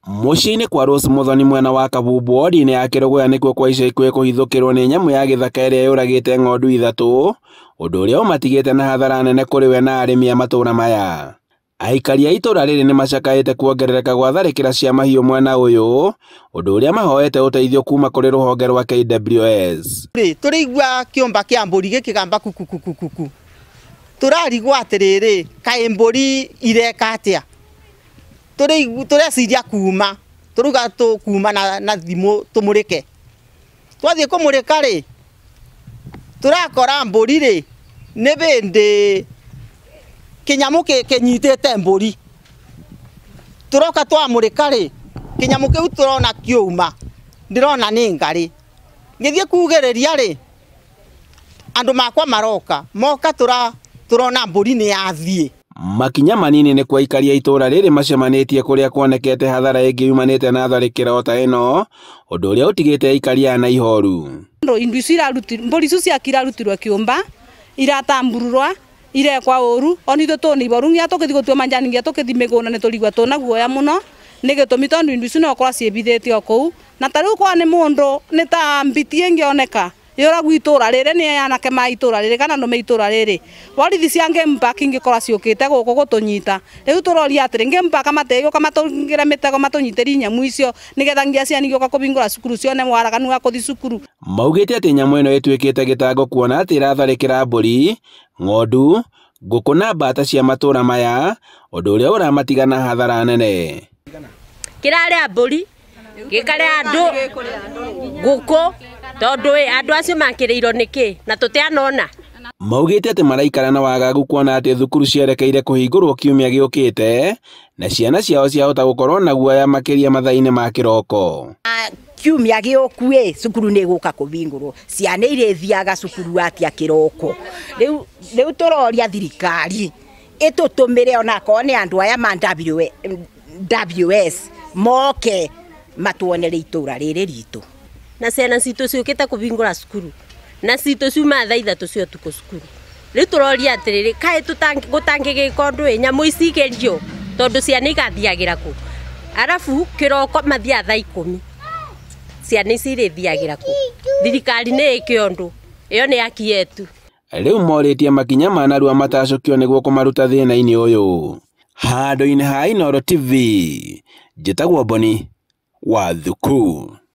Mũciĩ-inĩ kwa Rose Muthoni mwena wa Kabumbu wodi-inĩ ya Kĩrũgũya nĩkuo kwa ica ikuhĩ kũhithũkĩrwo nĩ nyamũ ya gĩthaka ĩrĩa yũragĩte ng'ondu ithatũ, ũndũ ũrĩa ũmatigĩte na hathara nene kũrĩ we na arĩmi a matũũra maya. Aikari a itũũra rĩrĩ nĩmacakaĩte kuongerereka gwa tharĩkĩra cia mahiũ mwena ũyũ, ũndũ ũrĩa mahoete ũteithio kuma kũrĩ rũhonge rwa KWS. Tũrĩigua kĩũmba kĩa mbũri gĩkĩgamba kukukukuku, tũrarigwo atĩrĩrĩ, kaĩ mbũri ireka atĩa? Tũreciria kuma tũruga tũkuma na thimũ tũmũrĩke. Twathiĩ kũmũrĩka rĩ, tũrakora mbũri rĩ nĩ bĩndĩ kĩnyamũ kĩnyitĩte mbũri. Tũroka twamũrĩka rĩ, kĩnyamũ kĩu tũrona kĩũma, ndĩrona nĩ ngarĩ. Ngĩthiĩ kugĩrĩria rĩ, andũ makwa maroka, moka tũrona mbũri nĩ yathiĩ. Makinya manini nĩ kwa aikari a itũũra rĩrĩ macemanĩtie kũrĩa kuonekete hathara ĩngĩ yumanĩte na tharĩkĩra o ta ĩno, ũndũ ũrĩa ũtigĩte aikari aya na ihoru. Indo icio irarutirwo, mbũri icio ciake irarutirwo kĩũmba, iratambururwa, irekwa ũru, ona ithuĩ tũna iboru nginya tũkĩthiĩ gũtua manjani nginya tũkĩthiĩ mĩgũnda nĩ tũrigua tũna guoya mũno, nĩ gĩtũmi tondũ indo icio no ũkorwo ciĩbithĩte o kũu, na ta rĩu kwa nĩ mũndũ nĩ ta mbiti ĩngĩoneka yũragwo itũũra rĩrĩ nĩ anake ma itũũra rĩrĩ kana andũ me itũũra rĩrĩ, borithi cia Game Park ingĩkorwo ciũkĩte gũkũ gũtũnyita. Rĩu tũroria atĩrĩ, Game Park mategũka matũingĩre mĩtego matũnyitĩrie nyamũ icio nĩgetha nginya ciana igĩũka kũhingũra cukuru cione waraganu wa kũthiĩ cukuru. Maugĩte atĩ nyamũ ĩno ĩtuĩkĩte gĩtango kuona atĩ ĩratharĩkĩra mbũri, ng'ondu, ngũkũ na mbata cia matũũra maya, ũndũ ũrĩa ũramatiga na hathara nene. Kĩrarĩa mbũri, gĩkarĩa andũ, ngũkũ, tondũ andũ acio makĩrĩirwo nĩkĩ na tũtianona. Maugĩte atĩ maraikara na wagagu kuona atĩ thukuru cierekeire kũhingũrwo kiumia gĩũkĩte na ciana ciao ciahota gũkorwo na guoya makĩria mathaa-inĩ ma kĩroko. Kiumia gĩũku ĩ, cukuru nĩ ĩgũka kũhingũrwo, ciana irĩthiaga cukuru atĩa kĩroko? Rĩu tũroria thirikari ĩtũtũmĩre onakorwo nĩ andũ aya ma WS moke matuonere itũũra rĩrĩ ritũ. Na ciana citũ ciũkĩte kũhingũra cukuru na citũ ciuma thaa ithatũ cia ũtukũ cukuru. Rĩu tũroria atĩrĩrĩ, kaĩ gũtangĩgĩka ũndũ ĩ, nyamũ ici igerio tondũ ciana igathiagĩra kũ? Arabu kĩroko mathiaga thaa ikũmi, ciana ici irĩthiagĩra kũ? Thirikari nĩ ĩke ũndũ, ĩyo nĩ haki yetu. Rĩu morĩtie makinya ma narua matacũkio nĩguo kũmaruta thĩna-inĩ ũyũ. Handũ-inĩ ha Inooro TV, njĩtagwo Boni wa Thuku.